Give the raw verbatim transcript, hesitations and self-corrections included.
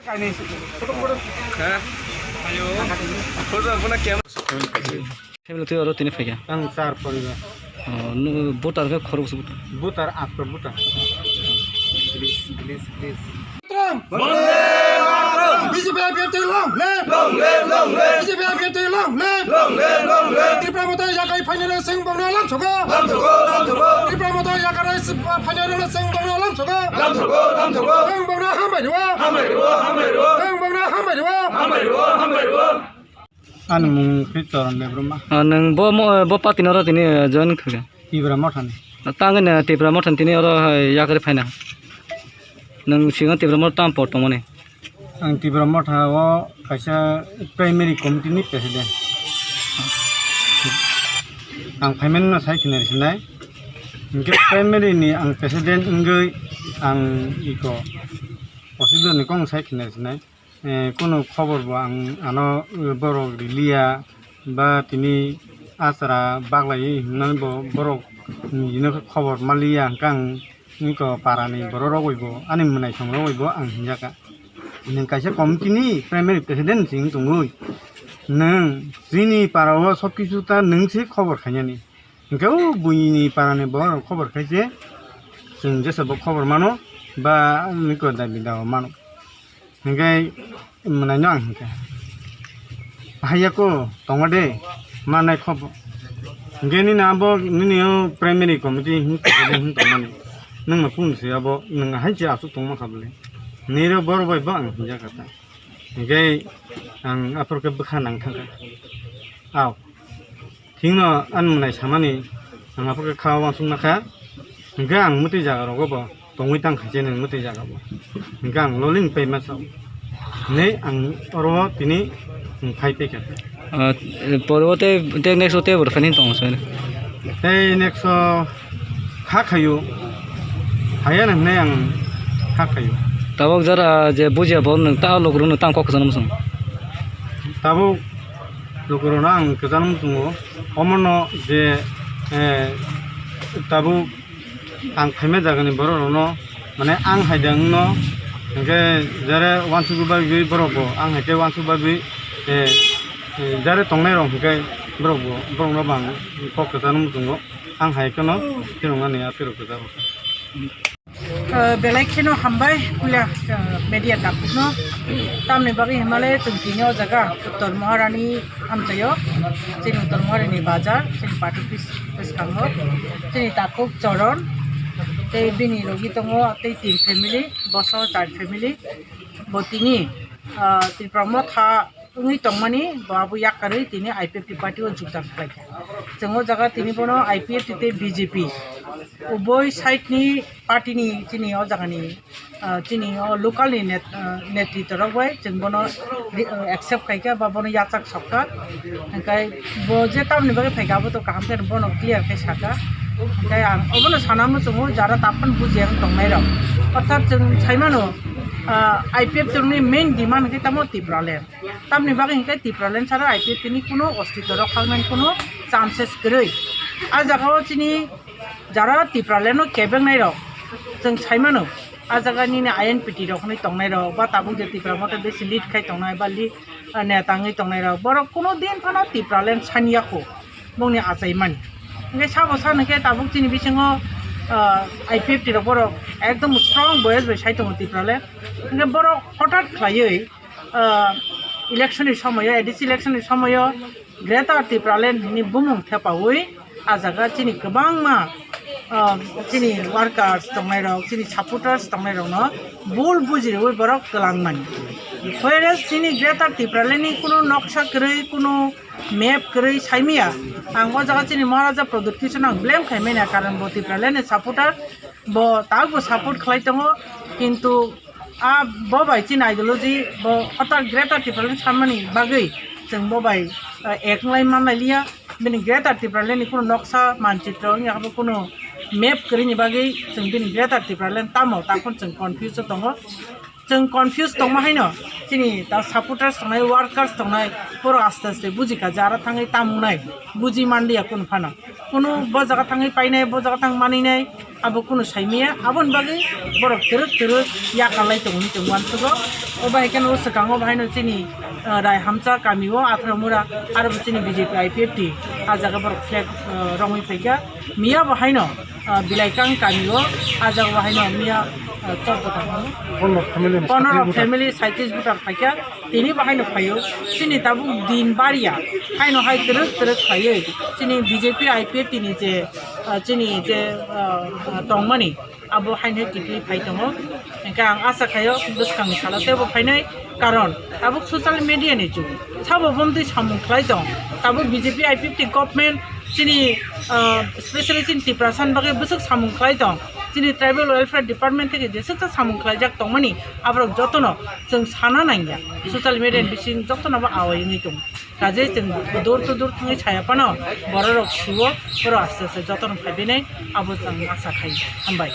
Family twi oro tini phaikha? Ang char poribar. Oh, nw-, voter khe khorok se voter? Voter, after voter. Please, please, please. B J P I P F T long live! Long live, long live! B J P I P F T long live! Long live, long live! Tipra Motha yakarwi phainai rok chwng bongno lamsogo! Lamsogo, lamsogo! Tipra Motha yakarwi phainai rok chwng bongno lamsogo! Lamsogo, lamsogo! Chwng bongno hambai rwo! Hambai rwo, hambai rwo! Chwng bongno hambai rwo! Hambai rwo, hambai rwo! Ani mung khe Choron Debbarma. Ah, nwng bo mo-, bo party no oro tini, eh, join khaikha? Tipra Motha ni. Tang ani Tipra Motha ni tini oro hai yakarwi phaina. Nwng singo Tipra Motha tam por tongmani? Ang Tipra Motha o kaisa primary committee ni president. Ang phaimani no sai khinai sinai. Hinkhe primary ni ang president wngwi ang iko procedure ni kok sai khinai sinai. Eh, kunu khobor bo ang ano, eh, borok riliya ba tini achara baglai hinmani bo borok ni hino khe khobor maliya hwnkhe ang iko para ni borok rok bai bo ani mwnaisong rok bai bo ang hinjaka. Nwng kaisa committee ni primary president se wng tongwi nwng chini para o sob kisu ta nwng se khobor khainani. Hwnkhe o buini para ni borok rok khobor khai se chwng jesa bo khobor mano ba iko dabi da mano. Hingke mwnaino ang hingke, "Haiya ko tongo de, ma nai kho bo." Hingke nini abo, nini o primary committee hing tongmani, hing tongmani. Nwng no kung se abo, nwng hai se aswk tongma kha bole. Nini ro bor bai bo ang hinjak kha ta. Hingke ang aphuru khe bwkha nang thang kha. Aw. Thikno ani mwnai samani ang aphuru khe kha uansukma kha, hwnkhe ang mwtwi jaga rogo bo tongwi tang kha se nwng mwtwi jaga bo, hwnkhe ang lolini pai ma sao hinwi ang oro tini phai pai kha. Ah, poro tei, tei next o tei bo rwphani tongo se. Tei next o kha khaio, haiya hinwi ang kha khaio. Tabuk jara je bujiya bo nwng ta lukurokno tang kok kwchangma song. Tabuk lukurokno ang kwchangma tongo. Omono je, eh, tabuk ang phaima jagani borok rokno, mane ang hai de wngno, hingke jare uansuk bagwi borok bo, ang hai khe uansuk bagwi, eh, eh, jare tongnai rok hingke borok bo, borok no bo ang kok kwchangma tongo. Ang hai kheno kheno ani aphuru kwcharo. Ah, belai kheno hambai puila, ah, media takhukno. Tamni bagwi hinmale chwng tini o jaga Uttor Maharani amchaio, chini Uttor Maharani bazar, chini party office bwskango, chini takhuk Choron, tei bini logi tongo tei tin family, boso char family, bo tini, ah, Tipra Motha wngwi tongmani, bo abo yakarwi tini I P F T party o jukdam khlaikha. Chwng o jaga tini bono I P F T tei B J P uboi side ni party ni chini o jaga ni, ah, chini o local ni net-, ah, netrito rok bai chwng bono ri-, ah, accept khaikha ba bono yachak sokha. Hingkhai bo je tamni bagwi phaikha abo to kaham khe bono clear khe sakha. Hingkhai ang obono sana muchungo jara taphano bujiya wng tongnai rok. Orthat chwng saimano, ah, I P F T ni main demand hwnkhe tamo Tipraland. Tamni bagwi hwnkhe Tipraland sara I P F T ni kuno ostitto rok khaknani kuno chances kwrwi. A jagao chini jara Tipraland no kebengnairok chwng saimano, a jaga nini I N P T rok hwnwi tongnairok ba tabuk je Tipra Motha besi lead khai tongnai ba li-, ah, neta wngwi tongnairok, borok kuno din phano Tipraland saniya kho bongni achaimani. Hwnkhe sabo sa hwnkhe tabuk chini bisingo, ah, I P F T rok borok ekdom strong voice bai sai tongo Tipraland. Hwnkhe borok hothat khlaiwi ah, election ni somoyo, A D C election ni somoyo Greater Tipraland hwnwi bumung thepaui, ah jaga chini kwbangma, ah, chini workers tongnairok, chini supporters tongnairokno bul bujirwi borok kwlangmani. Whereas chini Greater Tipraland ni kuno noksa kwrwi, kuno map kwrwi saimaya. Ang o jaga chini Maharaja Pradyut Kishore no ang blame khaimani, karon bo Tipraland ni supporter, bo tabukbo support khlai tongo, kintu a bo bai chini ideology bo hotel Greater Tipraland sanmani bagwi chwng bo bai, eh, ek wng lai man lai liya. Bini Greater Tipraland ni kuno noksa manchitro wngya bo kuno map kwrwi ni bagwi chwng bini Greater Tipraland tamo takhon chwng confuse o tongo. Chwng confuse tongma haino Chini ta supporters tongnai, workers tongnai, borok aste aste bujikha je aro thangwi tamungnai, buji manliya kunu phano. Kunu bo jaga thangwi painai, bo jaga thang maninai, abo kunu saimaya. Aboni bagwi borok twrwk twrwk yakarlai tongo hinwi chwng uansukgo. O bai khe o swkango bahaino chini, ah, Raihamcha kamio Athramura aro bo chini B J P I P F T ah jaga borok flag, ah, romwi phaikha. Miya bahaino ah, Bilaikang kamio, ah jaga o haino miya, ah, chwng bwtang, Pondro family, pondro saitrish family, saitrish bwtang phaikha, tini bo haino phaio. Chini tabuk din bariya, haino hai twrwk twrwk phaiwi chini B J P I P F T ni je, ah, chini je, ah, ah, tongmani, abo haino kiphilwi phai tongo. Hwnkhe ang asa khaio bwskangni salo teibo phainai, karon tabuk social media ni jug, sabo bomtwi samung khlai tong, tabuk B J P I P F T government chini, ah, specially chini Tiprasa ni bagwi bwswk samung khlai tong, chini tribal welfare department theke jeswksa samung khlaijak tongmani, aborok jotono chwng sana nangya, social media ni bising jotono bo awai wngwi tongo. Kaje chwng door to door thangwi saya phano bororok suo, borok aste aste jotono phaibainai, abo chwng asa khai. Hambai.